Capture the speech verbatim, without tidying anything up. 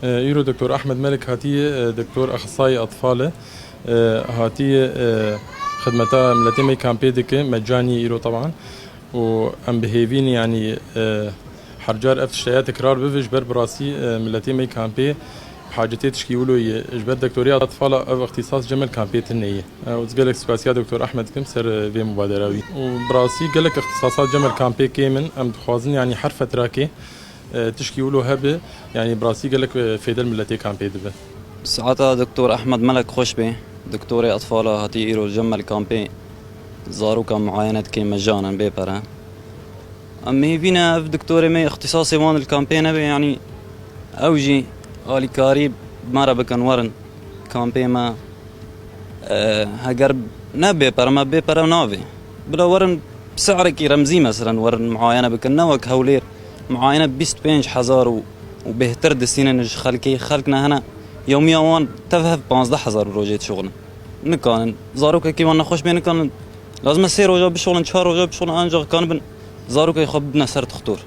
Îro Doktor Ahmed Melek hatiye, e, Doktor Exisayê Atfal e. E, hatiye, e, xidmeta miletê me kampê dike, mecanî îro taban. Û em bi hêvî ne, yanî, e, her car ev tişteya tekrar bibe, ji ber bi rastî, e, miletê me kampê hacetê tişkî wilo ye. Ji ber doktoriya atfala ev ixtîsas cem el kampê tune ye. E, û ez gelek spasiya Doktor Ahmed dikim ser, e, vê mubadera wî. Û bi rastî gelek ixtîsasat cem el kampê kêm in. Em dixwazin, yanî, her fetrakê, e, tişkî wilo hebe, yanî, bi rastî gelek, e, fêde li miletê kampê dibe. Saeta Doktor Ahmed Melek xweş bê. Doktorê atfala hatî îro cem el kampê zaroka muayene dike mecanen bê pere. Em hêvî ne ev doktorê me îxtîsasê wan li kampê nebe, yanî ew jî alîkarî me re bikin, werin kampê me, e, heger ne bê pere me, bê pere navê. Bila werin bi si'rekî remzî, meselen, werin muayene bikin, ne wek Hewlêr muayene bîst pênc hezar û, û bêhtir distînin ji xelkê, xelk ne hene yewmiya wan tev hev panzdeh hezar bi rojê dişuxulin. Nikanin. Zarokekî wan nexweş bê nikanin. Lazim e sê roja bişuxulin, çar roja bişuxulin, ancak kanibin zarokê xwe bibine ser dixtor.